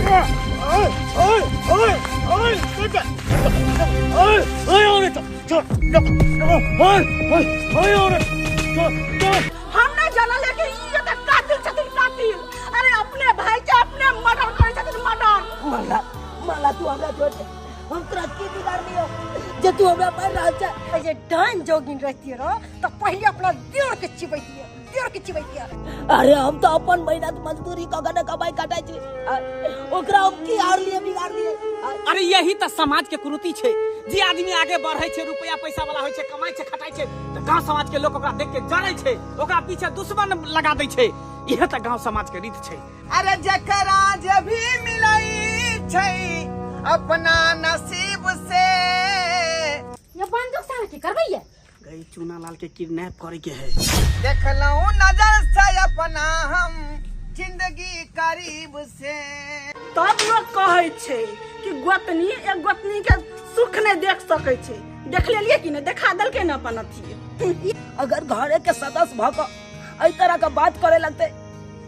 हम नहीं जानल कि ई एते कातिल छथिन, कातिल। अरे अपने भाई के अपने मर्डर करै छथिन, मर्डर। माला माला तू हमरा छोड़ दे, हम तोरा की बिगाड़ लियो जे तू हमरा मार रहल छ। जे डान जोगिन रहती रह तो पहले अपना देर के चिबैतिए, देर के चिबैतिए। अरे हम तो अपन मेहनत मजदूरी क के कमाई काटै छी, ओकरा हम की आर लिए बिगाड़ लिए। अरे यही त समाज के कुरीति छै, जे आदमी आगे बढ़ै छै, रुपया पैसा वाला होइ छै, कमाइ छै खटाइ छै, त गांव समाज के लोग ओकरा देख के जरै छै, ओकरा पीछे दुश्मन लगा दै छै। इहे त गांव समाज के रीत छै। अरे जकरा जे भी मिलै छै अपना नसीब से। ये बंदूक साला की करबै ये? गई चूना लाल के किडनैप करे के है। देखलहुं नजर से अपना हम जिंदगी करीब से। तब लोग कहै छै कि गोतनी एक गोतनी के सुख नहीं देख सकै छै। देख लेलिए कि नहीं? देखा देलकै न अपन अथी। अगर घरे के सदस्य भ क एहि तरह के बात करे लगते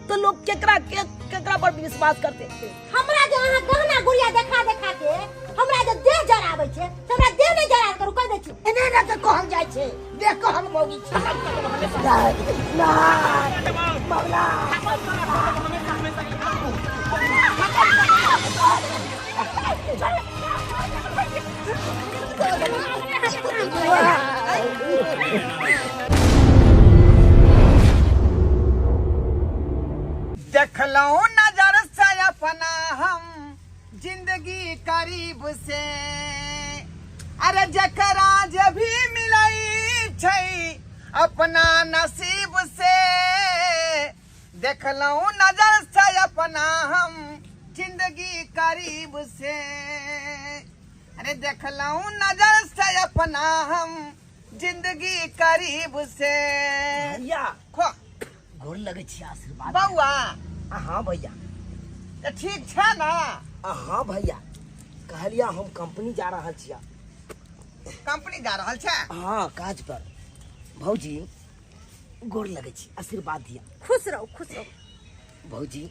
तो लोग केकरा के केकरा पर विश्वास करते? हमरा जे अहाँ गहना गुड़िया देखा देखा के हमरा जे देह जराबै छै, से हमरा देह नहीं जरा करू कह दै छी। एने ना के कहल जाइ छै, देह कहल मौगी छै। नहीं, मौला। देखलहुं नजर से अपना हम जिंदगी करीब से। अरे जकरा जे भी मिलै छै अपना नसीब से। देखलहुं नजर से अपना हम जिंदगी करीब से। अरे देखलहुं नजर से अपना हम जिंदगी करीब से। भैया खो गोर लगै छी, आशीर्वाद बौआ। हाँ भैया। तऽ ठीक छै ना? हाँ भैया, कहलिया हम कंपनी जा रहल छिया। कंपनी जा रहल छै? हाँ, काज पर। भौजी गोर लगै छी, आशीर्वाद दिया। खुश रहो, खुश रहो। भौजी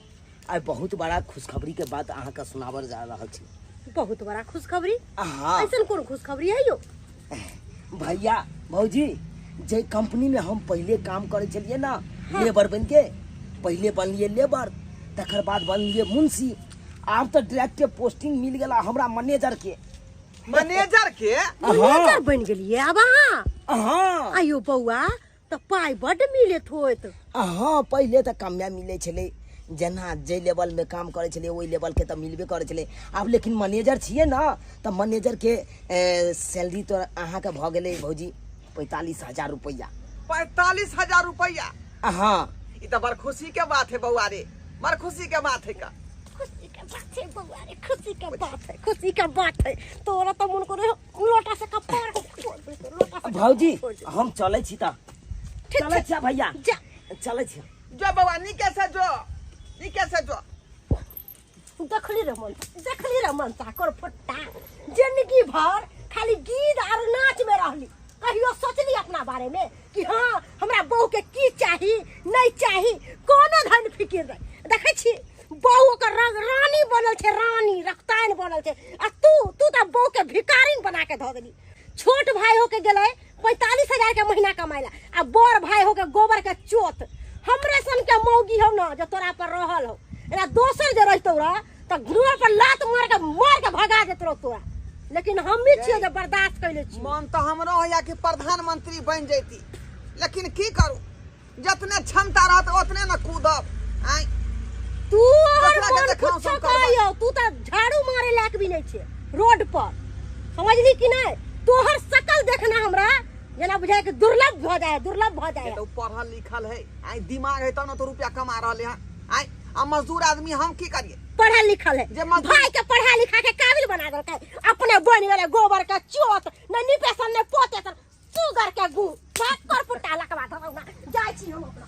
आइ बहुत बड़ा खुशखबरी के बात अहाँ के सुनाबल जा रहल छी। बहुत बड़ा खुशखबरी? हाँ। ऐसन कोन खुशखबरी है यो? भैया भौजी, जे कंपनी में हम पहले काम करे छलिए ना, हाँ। लेबर बन के पहले बनलिए लेबर, तकर बाद बनलिए मुंशी, आब तो डायरेक्ट पोस्टिंग मिल गेला हमरा मैनेजर के। मैनेजर के? मैनेजर बन गेलिए अब अहाँ? हाँ। आयो बौआ, तो पाई बड मिलत होत। हाँ, पहले तो कमे मिले छले, जेना जे लेवल में काम करे छले ओहि लेवल के तो मिलबे करे छले। आब लेकिन मैनेजर छिए ना, तो मैनेजर के सैलरी तो अहाँ के भ गेलै भौजी 45,000 रुपया। 45,000 रुपया? हाँ। ई तो बड़ खुशी के बात है बौआ रे, बड़ खुशी के बात है का। खुशी के बात है बौआ रे, खुशी के बात है, खुशी के बात है। तोरा तो मन करे लोटा से कपार लोटा से। भौजी हम चलै छी त। चलै छी भैया, जा। चलै छी। जो बौआ, नीके से जो, नीके से जो। देखली रे मन, देखली रे मन कर फट्टा। जिंदगी भर खाली गीत और नाच में रहली, कहियो सोचली अपना बारे में कि हाँ हमरा बहू के की चाही नहीं चाही, कोनो धन फिकिर नहीं। देखै छी बहू ओकर रानी बनल छै, रानी रक्ताइन बनल छै, आ तू तू त बहू के भिखारिन बना के धऽ देली। छोट भाई होके गेलै 45,000 के महीना कमाइला, आ बड़ भाई होके गोबर के चोत। हमरे सन के मौगी हौ न जे तोरा पर रहल हौ, एना दोसर जे रहितौ रह त घुआ पर लात मार के भगा देत रहो तोरा। लेकिन हम भी छियै जे बर्दाश्त कैले छी। मन तो हमरो होया कि प्रधानमंत्री बन जैती, लेकिन की करू, जतने क्षमता रहत ओतने न कूदब। आइ तू मन कुछो कहयो, तू त झाड़ू मारे लायक भी नहीं छे रोड पर, समझली कि नहीं? तोहर शकल देखना हमरा जेना बुझाय कि दुर्लभ भ जाय, दुर्लभ भ जाय। तो पढ़ल लिखल है, आइ दिमाग है तब न तो रुपया कमा रहले हैं। आइ आ मजदूर आदमी हम की करिए? पढ़ल लिखल है जे भाई के पढ़ा लिखा के काबिल बना देलकै, अपने बन गेलै गोबर के चोत, न निपेसन न पोतेसन, सुगर के गु बात कर पुटा लकवा धरौ ना। जाइ छी हम अपना।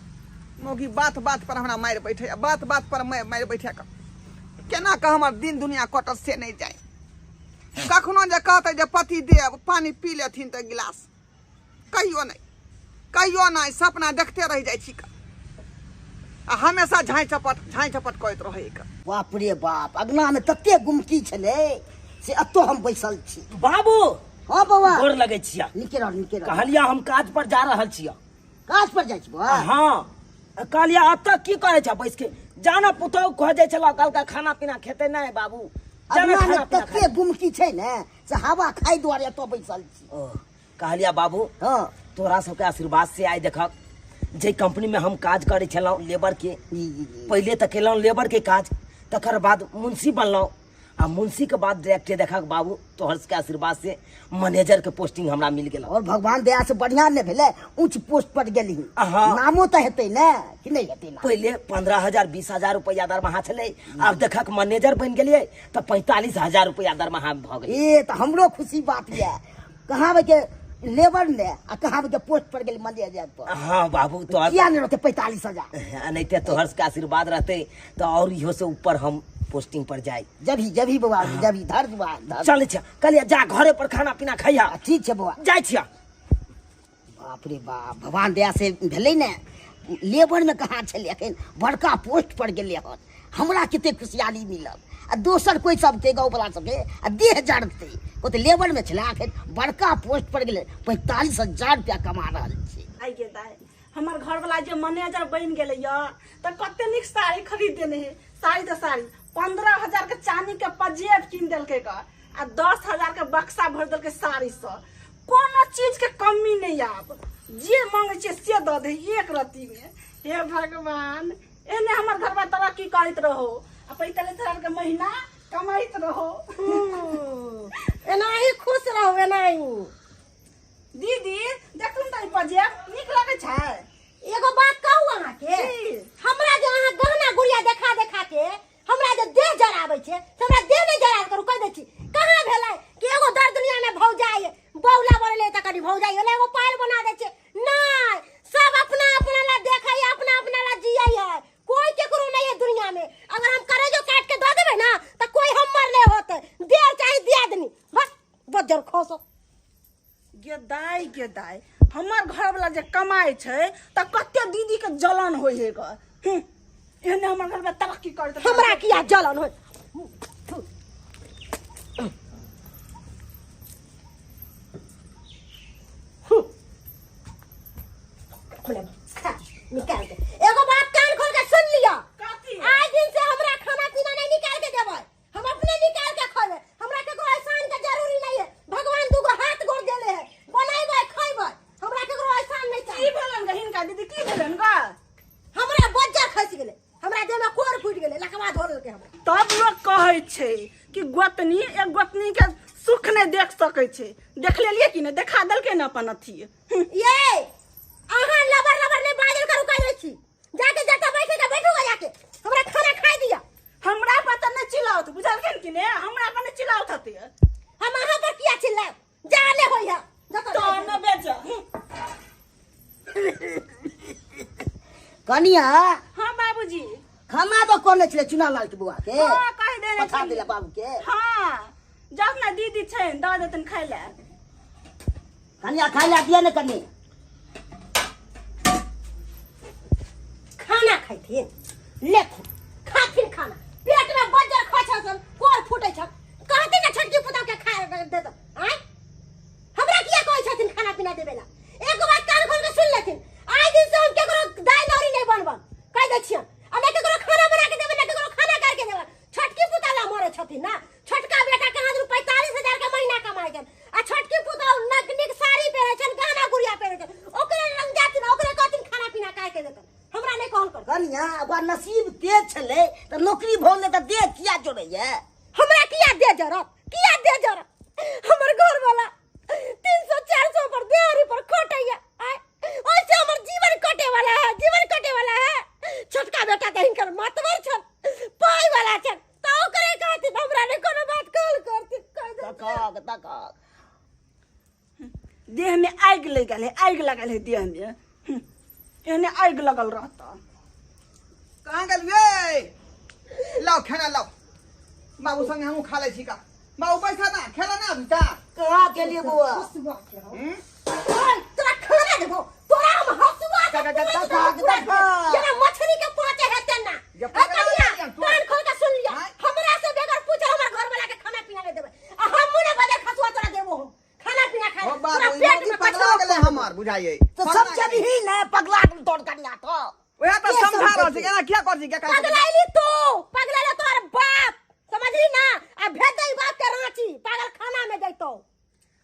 मौगी बात बात पर हमरा मारि बैठे, बात बात पर मारि बैठे क केना क हमर दिन दुनिया कटत से नहीं जाए। कखनो जे कहते जे पति देव पानी पी लेथिन त गिलास, कहियो नहीं, कहियो नहीं, सपना देखते रह जाइ छी। आ हमेशा झाँइ चपट झाँइ चपट करैत रहै के। बाप रे बाप, अगना में तते गुमकी छलै से एतो हम बैसल छी। बाबू। हाँ बौआ। गोर लगै छिया। नीके रह, नीके रह। कहलिया हम काज पर जा रहल छिया। काज पर जाइ छी बौआ? हाँ। कहलिया एतऽ की करै छ बैस के? जाना पुतहु कह जाइ छलौ, कहलका खाना पीना खेतै नहि बाबू। जाना अगना में खाना पीना तते गुमकी छै ने से हवा खाइ दुआरे एतऽ बैसल छी। ओ, कहलिया बाबू, हाँ। तोरा सबके आशीर्वाद से आइ देखक जे कंपनी में हम काज करै छलहुँ लेबर के, जी, जी, जी। पहिले तऽ केलहुँ लेबर के काज, तकर बाद मुंशी बनलहुँ आ मुंशी के बाद डायरेक्टे देखक बाबू तोहर सबके आशीर्वाद से मैनेजर के पोस्टिंग हमरा मिल गेल। और भगवान दया से बढ़िया ने भेलै, ऊंच पोस्ट पर गेली। हाँ। नामो तऽ हेतै ने कि नहि हेतै ना? पहिले 15,000 20,000 रुपया दरमाहा छलै, आब देखक मैनेजर बनि गेलियै तऽ 45,000 रुपया दरमाहा भऽ गेलै। ए तऽ हमरो खुशी बात यऽ, कहाँ के लेबर ने आ कहाँ के पोस्ट पर गेली मैनेजर पर। हाँ बाबू, तोहर किया नहि रहतै 45,000? एनाहिते तोहर सबके आशीर्वाद रहतै तऽ और इहो से ऊपर हम पोस्टिंग पर जाए। जभी जभी बौआ, जभी धर बौआ, धर। चलै छियै, कहलियै जा घरे पर खाना पीना खैहा। ठीक छै बौआ। जाइ छियै। बाप रे बाप, भगवान दया से भेलै ने, लेबर में कहाँ छलै, एखन बड़का पोस्ट पर गेलै हन, हमरा कते खुशहाली मिलल। आ दोसर कोइ सबके गाँववला सबके आ देह जड़तै, ओ तऽ लेबर में छलै, एखन बड़का पोस्ट पर गेलै, 45,000 रुपया कमा रहल छै। आइ गे दाइ, हमर घरवला जे मैनेजर बनि गेलै यऽ तऽ कते नीक साड़ी खरीद देने है। साड़ी तऽ साड़ी, 15,000 के चानी के पजेब कीन देलकै ग, आ 10,000 के बक्सा भरि देलकै साड़ी सँ। कोनो चीज के कमी नहि, आब जे मांगै छियै से दऽ दे एक रत्ती में। हे भगवान, एहने हमर घरवा तरक्की करैत रहो आ 45,000 के महीना कमाइत रहो। एनाही खुश रहू, एनाही। दीदी देखू ने तऽ ई पजेब नीक लगै छै? एगो बात कहू अहाँके? की? हमरा जे अहाँ गहना गुड़िया देखा देखा के हमरा जे देह जराबै छै से हमरा देह नहि जरायल करू, कहि दै छी। कहाँ भेलै कि एगो दर दुनिया में भौजाई बौला बनलै तऽ कनि भौजाई होलै एगो पायल बना दै छै? नहि, सब अपना अपना ला देखै है, अपना अपना ला जियै है, कोई केकरो नहीं है दुनिया में। अगर हम करेजो काट के दऽ देबै ना तऽ कोई हमर नहीं होतै। देह चाही दियादनी, बस बज्जर खसो। गे दाइ, गे दाइ, हमर घरवला जे कमाइ छै तऽ कते दीदी के जलन होइ है ग। एहने हमर घरवला तरक्की करैत रहै। हमरा किया जलन होइ? निकाल दे। एगो बात कान खोल के सुन लिअ। कथी? आइ दिन से हमरा खाना पीना नहीं निकाल के देबै, हम अपने निकाल के खेबै, हमरा केकरो एहसान के जरूरी नहीं है। भगवान दूगो हाथ गोड़ देले है, बनेबै खैबै, हमरा केकरो एहसान नहीं की चाहिए। भेलन ग हिनका दीदी, की भेलन ग? हमरा बज्जर खसि गेलै, हमरा देह में कोर फूटि गेलै, लकवा धो लेलकै हमरा। तब लोग कहै छै कि गोतनी एक गोतनी के सुख नहि देख सकै छै। देख लेलियै कि नहि? देखा देलकै ने अपन अथी। ये अहाँ लबर लबर नहि बाजल करू, कहि दै छी। जाके जतऽ बैठे के बैठू ग, जाके हमरा खाना खाइ दिअ। हमरा पर तऽ नहि चिल्लाउत, बुझलखिन कि नहि? हमरा पर नहि चिल्लाउत हते। हम अहाँ पर किया चिल्लायब? जा ले होइह जतऽ। तऽ न बेच। कनिया। हाँ बाबूजी। खाना तऽ कहने छलै चुना लाल के बौआ के। हाँ, कहि देने पठा छलियै। देले बाबू के। हाँ, जब ने दीदी छै दऽ देतन खाइ लए। कनिया खाइ लए दिअ ने कनि। खाना खैथिन, लेथिन खाथिन खाना, पेट में बज्जर खसल कोर फूटै छल, कहथिन ने छोटकी पुतहु के खा देत। आँय हमरा किया कहै छथिन खाना पीना देबै ला? एगो बात कान खोल के सुन लेथिन, आइ दिन से हम केकरो दाइ नौरी नहीं बनबन, कहि दै छियन। आ नहि केकरो खाना बना के देबै, नहि केकरो खाना कर के देबै। छोटकी पुतहु ला मरै छथिन ना, छोटका बेटा कहाँ दूर 45,000 के महीना कमाइ छनि आ छोटकी पुतहु नीक नीक साड़ी पहिरै छनि, गहना गुड़िया पहिरै छनि, ओकरे लग जाथिन, ओकरे कहथिन खाना पीना खाय के देतन, हमरा नहि कहल कर। कनिया ओकरा नसीब तेज छलै तऽ नौकरी भऽ गेलै तऽ देह किया जोड़ैया? हमरा किया देह जरत, किया देह जरत? हमर घरवाला 300-400 पर देहरी पर खटैया, ओइसे हमर जीवन कटे वाला है, जीवन कटे वाला है। छोटका बेटा तऽ हिनकर मतवर छन, पाइ वाला छन, तऽ ओकरे कहथिन, हमरा नहि कोनो बात कहल करथिन, कहि देथिन। तकक तकक देह में आगि लागि गेल है, आगि लगल है देह में। एहने आगि लगल रहता। कहाँ गेलियै? लाओ खाना लाओ, बाबू संगे हमहूँ खा लै छी का। बाबू पैसा ना खेला ना अभी ता। कहाँ गेलियै बौआ? हसुआ के हम। ओए, तोरा खाना देबो, तोरा हम हसुआ पूरा जेना मछली के पाँचे है तेना। जे ए पगला कनिया, गेलियै तू। कान खोल के सुन लिया, आँय? हमरा से बगैर पूछल हमर घर वाला के खाना पीना नहीं देबै, आ हम मुँह बदे खसुआ तोरा देबो, हम खाना पीना खाए ओ बाबू, तोरा ई पेट मौगी में पगला कचरा गेलै हमर बुझाइए। तऽ सब चलही ने पगला गेल तोर कनिया तऽ। ओएह तऽ के समझा रहल समझेतै? छी, एना किया करै छी, किया करै छी? पगलैली तू, पगलैले तोहर बाप, समझली ना? आ भेज दे ई बाप के रांची पागल खाना में जैतो।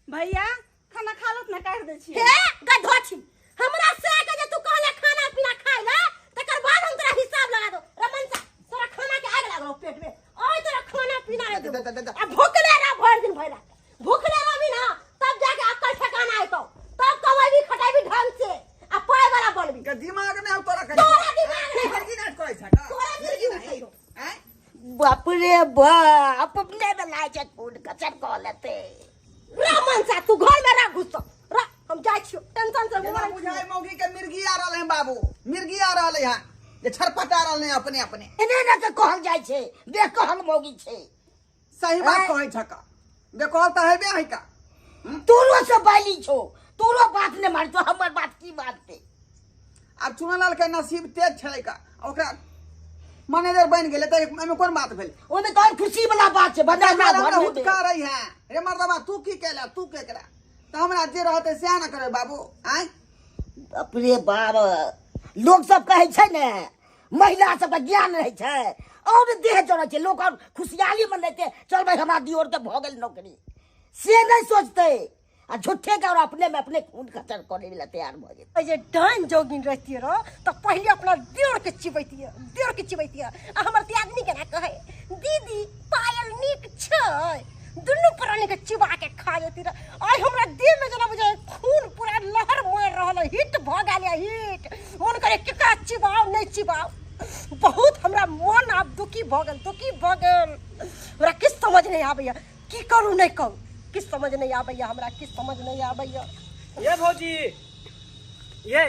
भैया खाना खा लत ना, काटि दै छियै। हे गधो छी, हमरा से के जे तू कहले खाना पीना खाइ ला, तकर बाद हम तोरा हिसाब लगा दो। रमन सा तोरा खाना के आग लागलो पेट में, ओय तोरा खाना पीना रे दे, दे, दे, दे। आ भूखले रह भरि दिन भरि रात, भूखले रहबी ना तब जाके अक्कल ठिकाना एतो, तब कमाबी खटाबी ढंग से आ पाय वाला बनबी। के दिमाग नहि हौ तोरा कहीं। तोरा दिमाग नहि हौ। मिर्गी नाच करै छै का? तोरा मिर्गी मिर्गी उठै नहि। हौ। आँय? बाप रे बाप, अपने में लाय छै खून कचर कऽ लेतै। रमन सा तू घर में रह घुसो रह, हम जाइ छियो टेंशन से जेना मरै बुझाइ छियो। मौगी के मिर्गी आ रहल है बाबू, मिर्गी आ रहल है, जे छरपटा रहल है अपने अपने। एने ने के कहल जाइ छै बेकहल मौगी छै। सही बात आँय? कहै छका, बेकहल तऽ हेबे है का। तोरो से बाली छौ, तोरो बात नहि मानतो, हमर बात की मानतै? आब चुनलाल के नसीब तेज छलै का, ओकरा मैनेजर बनि गेलै तऽ एहिमे कोन बात भेल? ओहिमे तऽ आओर खुशी वाला बात छै, बंदा हमरा हमरा घर में हुतका रही है रे मर्दबा, तू की केला, तू के केला, तऽ हमरा जे रहतै सएह ने करबै बाबू। आँय? बाप रे बाप, लोक सब कहै छै ने महिला सबके ज्ञान रहै छै और देह जड़ै छै, लोक और खुशहाली मनेतै, चल भाई हमरा दियोर के भऽ गेल नौकरी, से नहि सोचतै आ झूठे के और अपने में अपने खून खचर करे ला तैयार भऽ जेतै। जे डाइन जोगिन रहतियै रह तऽ पहिले अपना देर के चिबैतियै, देर के चिबैतियै, आ हमर दियादनी केना कहै दीदी पायल नीक छै, दुनू प्राणी के चिबा के खा जैती रह। आइ हमरा देह में जेना बुझाइ खून पूरा लहर मारि रहल है, हिट भऽ गेल है, हिट, मन करे केकरा चिबाउ नहि चिबाउ, बहुत हमरा मन आब दुखी भऽ गेल, दुखी भऽ गेल, हमरा किछु समझ नहि आबैया की करू नहि करू, किछु समझ नहि आबैया हमरा, किछु समझ नहि आबैया। ये भौजी ये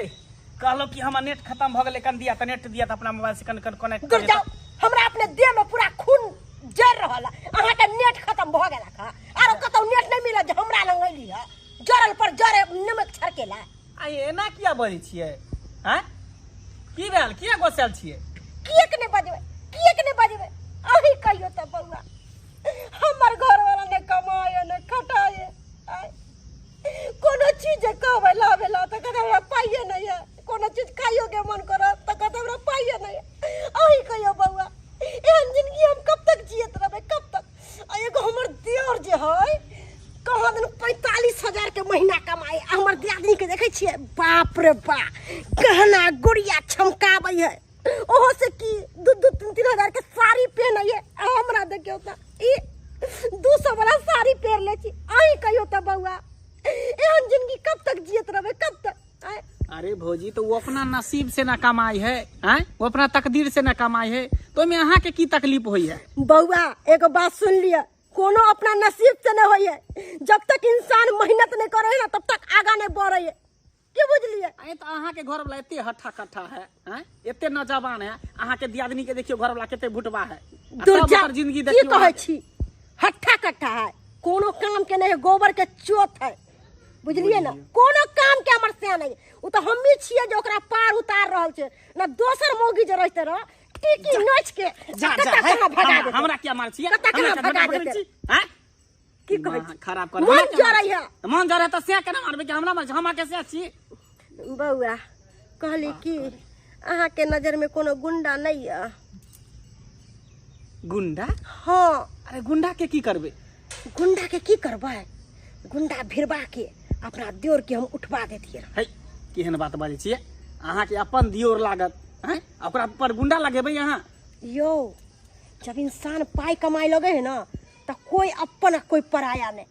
कहलो कि हमर नेट खत्म भऽ गेलै, कन दिया तऽ नेट दिया तऽ अपना मोबाइल से कन कन कनेक्ट दूर जाउ, हमरा अपने देह में पूरा खून जरि रहल है, अहाँके नेट खत्म भऽ गेल है, आरो कतौ नेट नहि मिलत जे हमरा लग अयली है, जरल पर जरे नमक छड़केला। आ एना किया बजै छियै? आँय की भेल, किया गोसायल छियै? किएक नहि बजबै, किएक नहि बजबै, अहीं कहियौ तऽ बौआ, हमर घरवाला ने कमाए ने खटाए, कोनो चीज जे कहबै लाबै ला तऽ कहतै हमरा पाइए नहि है, कोनो चीज खाइयो के मन करत तऽ कहतै हमरा पाइए नहि है। अहीं कहियौ बौआ, एहन जिंदगी हम कब तक जियत रहबै, कब तक? आ एगो हमर दियोर जे है कहाँ दिन 45,000 के महीना कमाए, आ हमर दियादनी के देखै छियै बाप रे बा गहना गुड़िया छमकाबै है, ओहो से की 2-2 3-3 हजार के साड़ी पहनै है, आ हमरा देखियौ तऽ ई 200 वाला साड़ी पहिर लै छी। अहीं कहियौ तऽ बौआ, एहन जिंदगी कब तक जियत रहबै, कब तक? आँय? अरे भौजी तो वो अपना नसीब से ना कमाई है, आँय? वो अपना तकदीर से ना कमाई है, तो ओहिमे अहाँ के की तकलीफ होई है? बौआ एगो बात सुन लिअ, कोनो अपना नसीब से नहीं होई है, जब तक इंसान मेहनत नहीं करे है ना तब तक आगा नहीं बढ़े है, की बुझलिए? अरे तो अहाँ के घर वाला एते हट्ठा कट्ठा है, आँय? एते नौजवान है, अहाँ के दियादनी के देखियो घर वाला कते भुटबा है, आ दूर तब जा, ओकर जिंदगी की देखियो कहै अहाँ के। छी, हट्ठा कट्ठा है, कोनो काम के नहीं है, गोबर के चोत है, बुझलिए ना, कोनो काम के हमर से नहीं, उ तो हमही छियै जे ओकरा पार उतार रहल छै ना, दोसर मौगी जे रहते रह टीकी नोच के जा, कतऽ जा, हे, कहाँ भगा हमरा देतै? हमरा किया मारै छियै? कतऽ हमरा कहाँ किया भगा भगा देतै? छी? आँय? की कहै माँ, छी? खराब कर। मन हमरा किया जरै मारै है। छी? मन जरै है तऽ से केना मारबै कि हमरा मारै छी? हम अहाँके से छी? बौआ कहली कि अहाँके नजर में कोनो गुंडा नहीं है? गुंडा? हाँ। अरे गुंडा के की करबै? गुंडा के की करबै? गुंडा भिड़बा के अपना दियोर के हम उठवा देतियै। है, केहन बात बाजै छियै? अहाँके अपन दियोर लागत, हैं? ओकरा पर गुंडा लगेबै अहाँ? यौ जब इंसान पाई कमाए लगे है ना तऽ कोई अपन आ कोई पराया नहीं,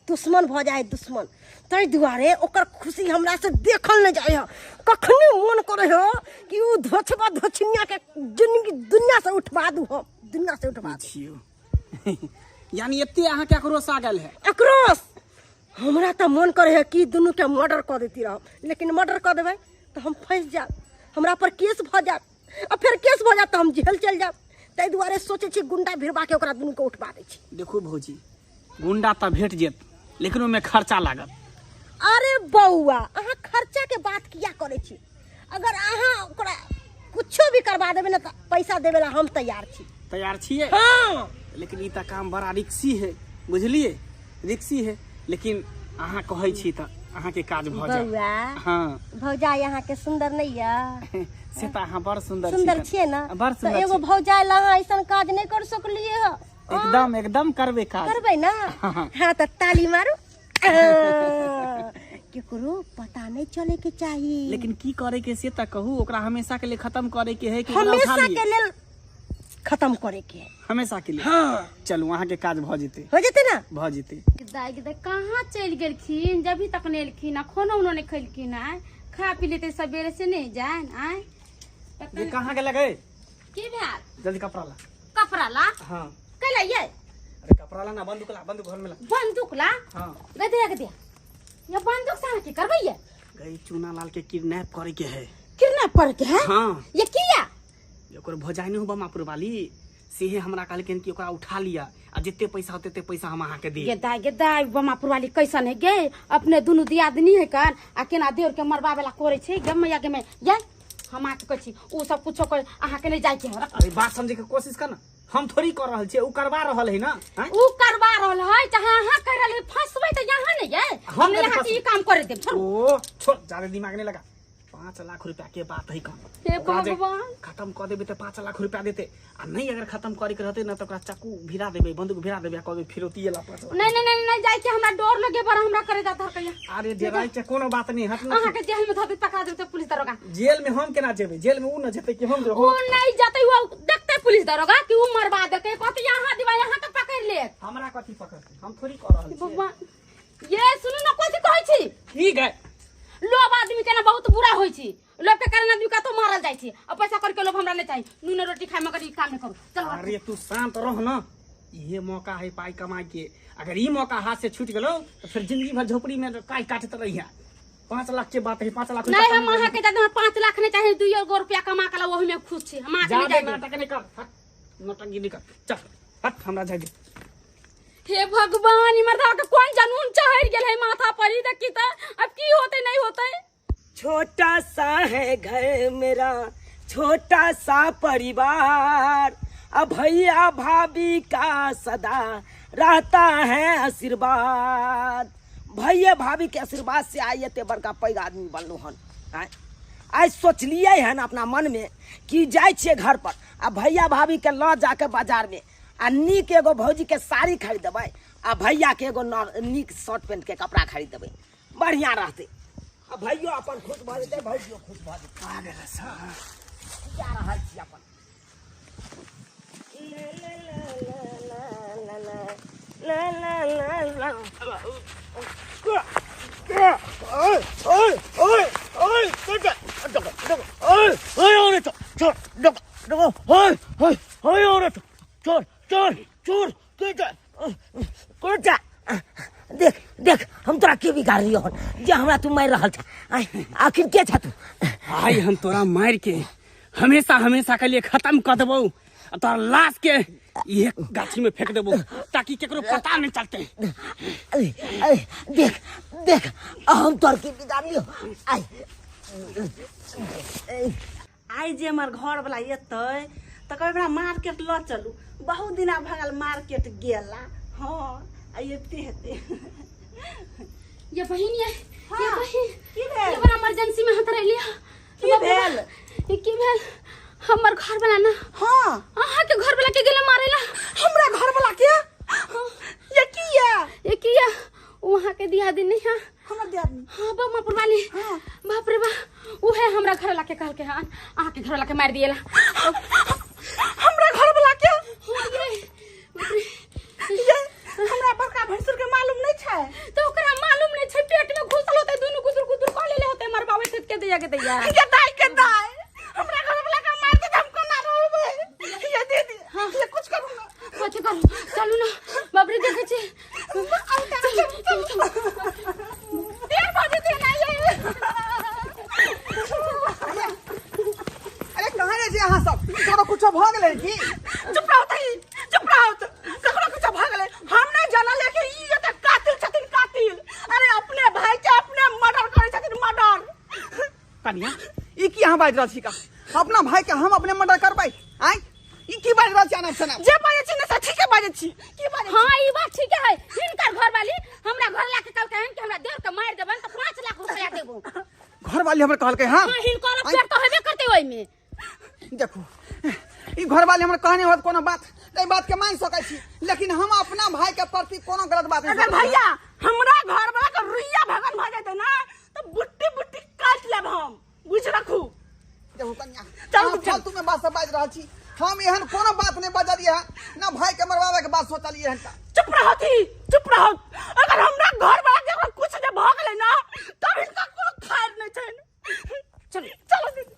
दुश्मन भऽ जाइ है दुश्मन, ताहि दुआरे ओकर खुशी हमरा से देखल नहीं जाइ है, कखनी मन करे है कि उ धोछबा धोछनिया के जिंदगी दुनिया से उठवा दू, हम दुनिया से उठवा दू। छियौ यानी एते अहाँके आक्रोश आ गेल है? आक्रोश हमरा तऽ मन करे है कि दुनू के मर्डर कऽ देती रह, लेकिन मर्डर कऽ देबै तऽ हम फँसि जायब, हमरा पर केस भऽ जायत, आ फेर केस भऽ जायत तऽ हम जेल चलि जायब, ताहि दुआरे सोचै छी गुंडा भिड़बा के ओकरा दुनू के उठवा दै छी। देखू भौजी, गुंडा तऽ भेट जेत लेकिन ओहिमे खर्चा लागत। अरे बौआ अहाँ खर्चा के बात किया करै छी? अगर अहाँ ओकरा कुछो भी करवा देबै ने तऽ पैसा देबै ला हम तैयार छी। तैयार छियै? हाँ। लेकिन ई तऽ काम बड़ा रिक्सी है, बुझलिए, रिक्सी है, लेकिन अहाँ कहै छी तऽ अहाँके काज भऽ जायत। बौआ। हाँ। भौजाई अहाँके सुंदर नहीं है? से तऽ अहाँ बड़ सुंदर छी। सुंदर छियै ना? बड़ तऽ सुंदर एगो छी। भौजाई ला अहाँ ऐसन काज नहीं कर सकलिए ह? एकदम एकदम करबै काज। करबै ना? हाँ। हाँ तऽ ताली मारू। केकरो पता नहीं चले के चाही। लेकिन की करे के से तऽ कहू, ओकरा हमेशा के लिए खत्म करे के है कि ओकरा उठा हमेशा लियै? के लेल खत्म करे के है। हमेशा के लिए? हाँ। चलू अहाँ के काज भऽ जेतै। हो जेतै ना? भऽ जेतै। दाई के कहाँ चलि गेलखिन, जब भी तक नहीं एलखिन, आ खानो उनो नहीं खेलखिन। आय खा पी लेते सवेरे से नहीं जाए आय। ये कहाँ गेलक गए? की भेल? जल्दी कपड़ा ला। कपड़ा ला? हाँ। कैला ये? अरे कपड़ा ला ना, बंदूक ला, बंदूक घर में ला। बंदूक ला? हाँ। गए दे गए दे, ये बंदूक से की करबै ये? गई चूना लाल के किडनैप करे के है। किडनैप करे के है? हाँ। ये किया? ओकर भौजाई नहीं हो बमापुर वाली, सेहे हमरा कहलखिन कि ओकरा उठा लिया आ जते पैसा होते ते पैसा हम अहाँ के दी। गे दाई, गे दाई, बमापुर वाली कैसन है गे? अपने दुनू दियादनी है कन आ केना देवर के मरबावे ला करे छै गे मैया गे मैं। ये हम अहाँ के कहै छी उ सब कुछो कर, अहाँ के नहीं जाय के है। अरे बात समझे के कोशिश कर ना, हम थोड़ी कर रहल छियै, उ करवा रहल है ना। हैं? उ करवा रहल है चाहे अहाँ कर रहल है, फंसबै त यहाँ नहीं ये। हम हम नहीं यहाँ के ई फंसबै। काम करे देब, छोड़ू। ओ छोड़, ज्यादा दिमाग नहीं लगा। 5 लाख रुपया के बात है कम। हे ओकरा जे भगवान। खत्म कर देबे त 5 लाख रुपया देते, आ नहीं अगर खत्म करे के रहते ना त ओकरा चाकू भिरा देबे, बंदूक भिरा देबे, आ कहबे फिरौती ला 5 लाख। नहीं, नहीं, नहीं, नहीं जाय के हमरा डर लगे, पर हमरा करे जा धर कहिया। अरे डराय के कोनो बात नहीं, हट ना। अहाँ के जेल में धऽ पकड़ा देब त पुलिस दरोगा। जेल में हम केना जेबे? जेल में उ न जेते कि हम जेबै? उ नहीं जेते, उ देखते पुलिस दरोगा कि उ मरवा देते, कहते यहाँ दिवा, यहाँ के पकड़ लेत। हमरा कथी पकड़ते, हम थोड़ी कर रहल छी। भगवान, ये सुनू ना कथी कहै छी? ठीक है। लोभ आदमी के ना बहुत बुरा होई छी, लोभ के कारण आदमी कतौ मारल जाय छी। आ पैसा करके लोभ हमरा नहीं चाहिए, नून रोटी खाए मगर ई काम नहीं करू। चल। अरे तू शांत रह ना, ये मौका है पाई कमाए के, अगर ई मौका हाथ से छूट गेलो तो फिर जिंदगी भर झोपड़ी में काई काटत रहिया। 5 लाख के बात है, 5 लाख नहीं, हम अहाँ के ज्यादा 5 लाख नहीं चाहिए, 2 गो रुपया कमा के ला ओही में खुश छी। हम अहाँ के नहीं जादे जाय देब। नाटक नहीं कर, हट, नौटंकी नहीं कर, चल हट, हमरा जाय दे। हे भगवान, ई मर्दा के कोन जनून चढ़ गेल है माथा पर, ई देखी त अब की होते नहीं होते। छोटा सा है घर मेरा, छोटा सा परिवार, अब भैया भाभी का सदा रहता है आशीर्वाद। भैया भाभी के आशीर्वाद से आई एते बड़का पैघ आदमी बनलहुँ हन। आँय, आइ सोचलियै हन अपना मन में कि जाइ छियै घर पर आ भैया भाभी के लऽ जाके बाजार में आ नीक एगो भौजी के साड़ी खरीदबै आ भैया के एगो नीक शर्ट पैंट के कपड़ा खरीदबै, बढ़िया रहतै। आ भैयो अपन खुश भऽ जेतै, भौजियो खुश भऽ जेतै। आ गेल सर। जा रहल छी अपन। देख देख, हम तोरा के बिगाड़ रहियो हन जे हमरा तू मारि रहल छ। आखिर के छ तू? आइ हम तोरा मारि के हमेशा हमेशा के लिए खत्म कर देबौ आ तोरा लाश के ये गाछी में फेंक देबौ ताकि केकरो पता नहीं चलते। अरे, अरे, देख देख, हम तोर के बिगाड़ लियो। आइ आइ जे हमर घर वाला एतै तऽ कहबै हमरा मार्केट लऽ चलू, बहुत दिना भऽ गेल मार्केट गेला। हाँ, आइ एते हेतै। ये बहिन, ये हाँ, ये बहिन, की भेल? ये बड़ा इमरजेंसी में हाथ रह लिया। की भेल? ये की भेल? हमर घर वाला ना। हाँ। अहाँ के घर वाला के गेले मारेला। हमरा घर वाला के? ये की या? ये की या? वहाँ के दिया दिन नहीं है। हमरा दिया दिन? हाँ, बमापुर वाली। हाँ। बाप रे बाप, उहे हमरा घर वाला के कहल के हन, अहाँ के घर वाला के मार दिएला। हमरा घर वाला के? हाँ, ये, बाप रे। ये हमरा बड़का भैंसुर के मालूम नहीं छै। तो ओकरा मालूम नहीं छै, पेट में घुसल होते दुनू गुदुर गुदुर कह लेले होते, मरबावे थे के दैया के दैया। ये दाई के दाई, हमरा घर वाला के मार दे हम कोना रहबै। ये दीदी, हाँ। ये कुछ करू ना। कथी करू? चलू ना, बाप रे देखै छी। चल, चल, चल। देर भऽ जेतै ना ये। अरे कहाँ रहै छी अहाँ सब? ककरो कुछो भऽ गेलै की? चुप रहू तही, चुप रहू। ककरो कुछो भऽ गेलै हम नहीं जानल कि ई एते कातिल छथिन, कातिल। अरे अपने भाई के अपने मर्डर करै छथिन, मर्डर। कनिया, ई की बाजि रहल छी का? अपना भाई के हम अपने मर्डर करबै? आँय, ई की बाजि रहल छी अनाप शनाप? जे बाजै छी ने से ठीके बाजै छी। की बाजै छी? हाँ ई बात ठीक है। हिनकर घर वाली हमरा घर लाके कहलकै हन कि हमरा देवर के मारि देबन तऽ 5 लाख रुपया देबो। घर वाली हमर कहलकै? हाँ हाँ, हिनकर पेट तऽ हेबे करतै ओहिमे। देखू, ई घर वाली हमर कहने होत कोनो बात तऽ ई बात के मान सकै छी, लेकिन हम अपना भाई के प्रति कोनो गलत बात नहीं अगर सोचै छी। भैया हमरा घर वाला के रुइया भगन भऽ जेतै ना तऽ बुट्टी बुट्टी काटि लेब हम, बुझि रखू। देखू कन्या, चलू, अहाँ चलू। फालतू में बात सब बाजि रहल छी। हम एहन कोनो बात नहीं बजलियै हन, ना भाई के मरवावे के बात सोचलियै हन। चुप रहथी, चुप रहो। अगर हमरा घर वाला के अगर कुछ जे भऽ गेलै ना तब हिनका कोनो खैर नहीं छैन। चलू चलो दीदी।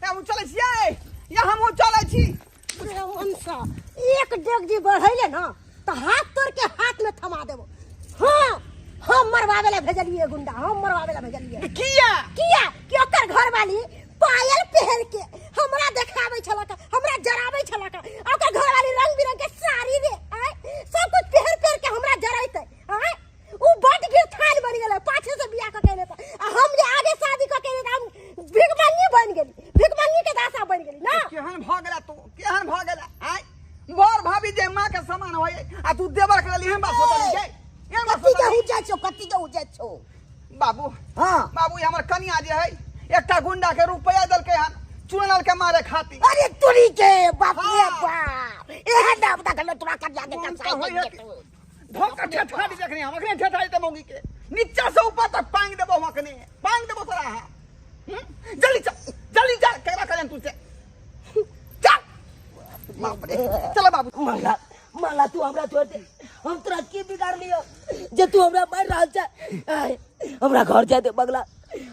हम चलै छियै या हमहूँ चलै छी। मनसा एक डेग जी बढ़ैले ना तऽ हाथ तोड़ के हाथ में थमा देबो। हाँ, हम मरवावे ला भेजलियै गुंडा, हम मरवावे ला भेजलियै। किया? किया कि ओकर घर वाली पायल पहन के हमरा देखाबै छलक, हमरा जराबै छलक। ओकर घर वाली रंग बिरंग के साड़ी रे आय सब कुछ पहन पहन के हमरा जराइते आय। उ बड गिरथान बन गेलै पाछे से बियाह क के एलै, आ हम जे आगे शादी क के एलियै तऽ हम भिखमंगी बन गेली, भिखमंगी के दासा बन गेली ना। केहन भऽ गेला तू, केहन भऽ गेला? आय बर भाभी जे माँ के समान होय आ तू देवर के लेल एहन बात सोचली छै? एहन बात कथी के सोचली? हुजै छौ, कथी के हुजै छौ? बाबू, हाँ। बाबू, ई हमर कनिया जे है एकटा गुंडा के रुपया देलकै हन चुनल के मारे खातिर। अरे तोरी के बाप रे हाँ। बाप, एहन नाम देखल तोरा कनिया के कोन कसाई तऽ होइए के कि धोखा ठेठा दी देखने हम अखने ठेठा दी मौगी के नीचा से ऊपर तक पांग देबो हम अखने, पांग देबो तोरा। हाँ, जल्दी चल, जल्दी चल, केकरा कहलन तू से चल। बाप रे, चलो बाबू। मंगला, मंगला तू हमरा छोड़ दे, हम तोरा की बिगाड़ लियो जे तू हमरा मारि रहल छै? आय, हमरा घर जाय दे बगला,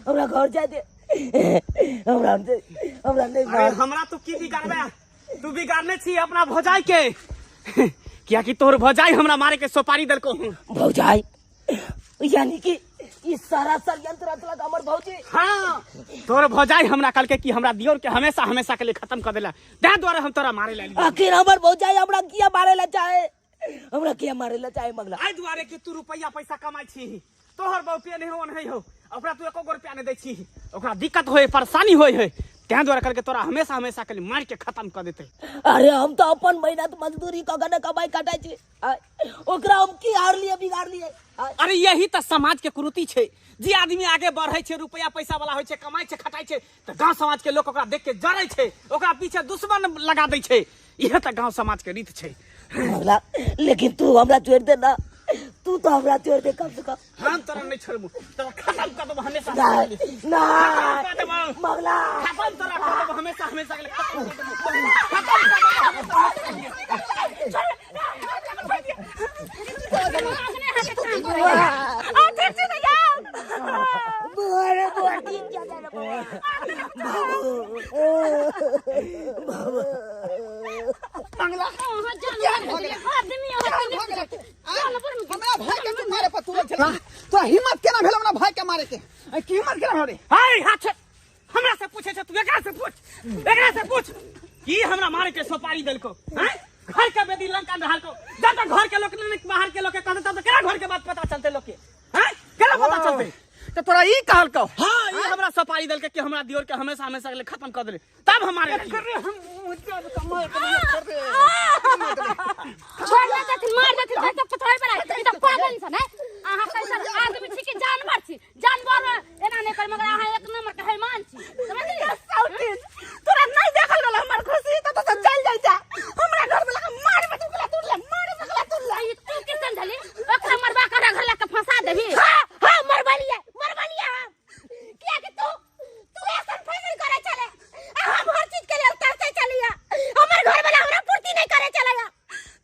हमरा घर जाय दे, हमरा हमरा नहीं अरे मार। हमरा तू की बिगाड़बे? तू बिगाड़ने छी अपना भौजाई के, कियाकि तोहर भौजाई हमरा मारे के सोपारी देलको हूँ। भौजाई यानी कि ई सारा षड्यंत्र रचलक हमर भौजी? हाँ, तोहर भौजाई हमरा कहलकै कि हमरा दियोर के हमेशा हमेशा के लिए खत्म कर देला, तै दुआरे हम तोरा मारे ला एलियौ। आखिर हमर भौजाई हमरा किया मारे ला चाहे, हमरा किया मारे ला चाहे मंगला? एहि दुआरे कि तू रुपया पैसा कमाइ छी, तोहर बहु पे नहीं हो नहीं हो, ओकरा तू एको गो रुपया नहीं दै छी, ओकरा दिक्कत होय, परेशानी होय है, तै दुआरे करके तोरा हमेशा हमेशा के लिए मार के खत्म कर देते। अरे हम तो अपन मेहनत मजदूरी कऽ के ने कमाई कटाइ छी, ओकरा हम की हार लिए बिगाड़ लिए? अरे यही तऽ समाज के कुरीति छै, जे आदमी आगे बढ़ै छै, रुपया पैसा वाला होइ छै, कमाइ छै, खटाइ छै, तऽ गांव समाज के लोक ओकरा देख के जरै छै, ओकरा पीछे दुश्मन लगा दै छै। इहे तऽ गांव समाज के रीत छै। मंगला, लेकिन तू हमरा छोड़ दे ना, तू तो हमरा छोड़ दे कम से कम। हम तोरा नहीं छोड़बू, तोरा खत्म कर देबो हमेशा। नहीं, नहीं, खत्म कर देबो। मंगला। खत्म तोरा कर देबो हमेशा हमेशा के लिए, खत्म कर देबो। खत्म कर देबो हमेशा हमेशा के लिए। आ ठीक छी भैया। बोरे बोरे ठीक जा रे बाबू। बाबू मंगला, आदमी हमरा भाई के तू मारे पर तुरंत छला, तोरा हिम्मत केना भेल हमरा भाई के मारे के? आ की हिम्मत केना भेल रे? हाय हाथ हमरा से पूछे छै, तू एकरा से पूछ, एकरा से पूछ की हमरा मारे के सोपारी देलको? हैं, घर के बेदी लंका ढालको, जब तक घर के लोग नहीं बाहर के लोग के कहते तब तक केना घर के बात पता चलते लोग के? हैं, केना पता चलते? तो तोरा ई कहलको? हाँ, ई हमरा सोपारी देलके कि हमरा दियोर के हमेशा हमेशा के लिए खत्म कर देले, तब हमारे कर हम मुझे कमाल कर दे। छोड़ दे देथिन, मार देथिन त पथराई पर ई त पागल इंसान है। अहाँ कैसन आदमी छी कि जानवर छी? जानवर एना नहीं कर, मगर अहाँ एक नंबर के हैमान छी, समझलियै? सौतीन, तोरा नहीं देखल गेल हमर खुशी त तो चल जाइ जा। हमरा घर वाला के मारे में तुकला तुरला, मारे में तुकला तुरला। ई तू की समझली? ओकरा मरबा के घर ला के फंसा देबी? हाँ हाँ, मरबलिए मरबलिए हम, किया कि तू तू ऐसन फैशन करे चले, आ हम हर चीज के लिए तरसे चलिया, हमर घर वाला हमरा पूर्ति नहीं करे चलेगा।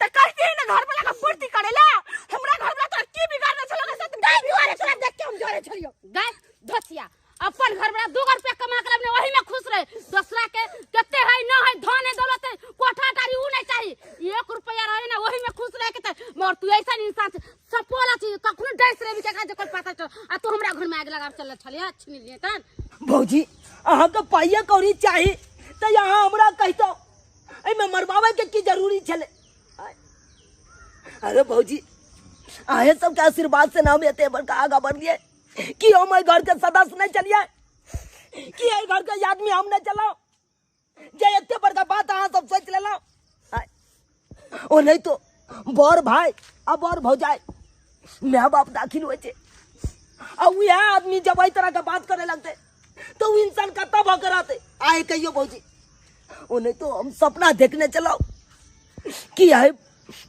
त कहती है ना घर वाला के पूर्ति करेला, हमरा घर वाला तोरा की बिगाड़ने छलो के साथ? गाय दुआरे तोरा देख के हम जरे छलियो। गाय धोतिया अपन घर वाला 2 रुपया कमा के अपने वही में खुश रहे, दूसरा के कते है न है धन है दौलत है कोठा टारी उ नहीं चाहिए, 1 रुपया रहे ना वही में खुश रहे के त। मगर तू ऐसा इंसान छे सपोला छी, कखनो डस रहे के जे कोई पता चल, आ तू हमरा घर में आग लगा चल छलिया छीन लिए तन। भौजी अहाँ के पाइया कौड़ी चाही त यहाँ हमरा कहितो, एहिमे मरवावे के की जरूरी छले? अरे भौजी अहें सबके आशीर्वाद से ना हम एते बड़का आगा बढ़लिए कि हम एहि घर के सदस्य नहीं चलिए। कि एहि घर के आदमी हम नहीं चलाओ जे एते बड़का बात अहाँ सब सोच लेलहुँ। ओ नहीं तो बड़ भाई आ बड़ भौजाई my बाप दाखिल होइ छै आ वएह आदमी जब एहि तरह के बात करे लगते तो उ इंसान कतऽ भऽ के रहते? आए कहियो भौजी। ओ नहीं तो हम सपना देखने चलाओ कि है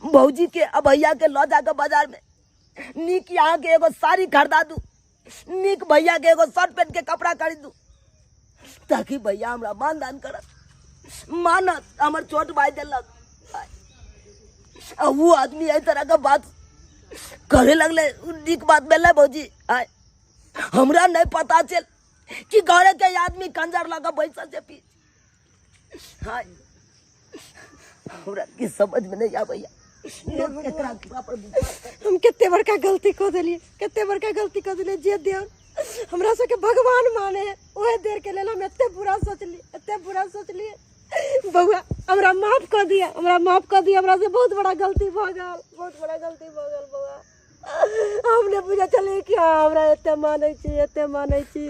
भौजी के आ भैया के लऽ जाके बाजार में नीक यहाँ के एगो साड़ी खरीदा दू, नीक भैया के एगो शर्ट पैंट के कपड़ा खरीदू, ताकि भैया हमरा मान दान करत, मानत हमर छोट भाई देलक। आ वो आदमी एहि तरह के बात करे लगले, उ नीक बात भेलै भौजी। आय हमरा नहीं पता चल कि घरे के आदमी कंजर लगा बैसल छै पीछ। हाय हमरा की समझ में नहीं आबैया लोग केकरा केकरा पर विश्वास करे। हम कते बड़का गलती कऽ देलियै, कते बड़का गलती कऽ देलियै। जे देव हमरा सबके भगवान माने ओहे देर के लेल हम एते बुरा सोचलियै, एते बुरा सोचलियै। बौआ हमरा माफ कऽ दिअ, हमरा माफ कऽ दिअ, हमरा से बहुत बड़ा गलती भऽ गेल, बहुत बड़ा गलती भऽ गेल बौआ। हम नहि बुझै छलियै कि अहाँ हमरा एते मानै छी, एते मानै छी,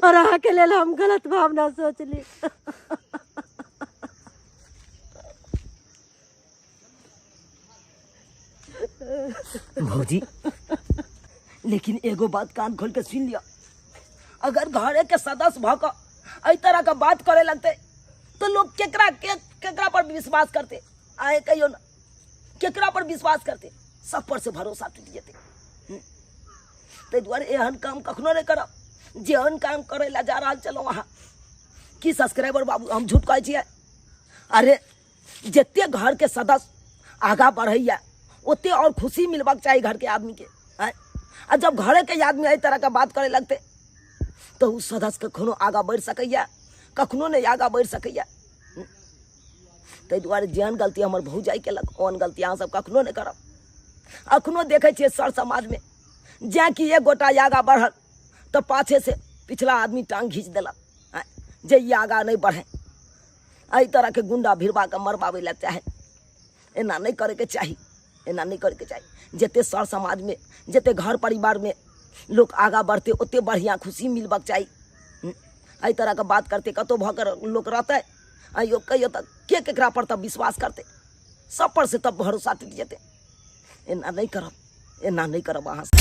और अहाँके लेल हम गलत भावना सोचली। भौजी लेकिन एगो बात कान खोल के सुन लिया, अगर घरे के सदस्य भऽ कऽ एहि तरह के बात करे लगते तो लोग केकरा केकरा पर विश्वास करते? आए कहियो ना केकरा पर विश्वास करते? सब पर से भरोसा टूट जेते। ताहि दुआरे एहन काम कखनो नहीं करब जेहन काम करे ला जा रहल चलो अहाँ। की सब्सक्राइबर बाबू हम झूठ कहै छियै? अरे जते घर के सदस्य आगा बढ़ैया ओते और खुशी मिलबाक चाही घर के आदमी के। आँय? आ जब घरे के आदमी एहि तरह के बात करे लगते तो उ सदस्य कखनो आगा बढ़ि सकैया? कखनो नहीं आगा बढ़ि सकैया। ताहि दुआरे जेहन गलती हमर भौजाई केलक ओहन गलती अहाँ सब कखनो नहीं करब। अखनो देखै छियै सर समाज में जेँ कि एक गोटा आगा बढ़ल तो पाछे से पिछला आदमी टांग घींच देलक जे ई आगा नहीं बढ़े। एहि तरह के गुंडा भिड़बा के मरबाबै लए चाहे। एना नहीं करे के चाही, एना नहीं करे के चाही। जते सर समाज में जते घर परिवार में लोग आगा बढ़ते ओते बढ़िया खुशी मिलबाक चाही। एहि तरह के बात करते कतौ भऽ के लोक रहतै? आइयो कहियो तक के केकरा पर तब विश्वास करते? सब पर से तब भरोसा टूट जेतै। एना नहीं करब, एना नहीं करब अहाँ सब।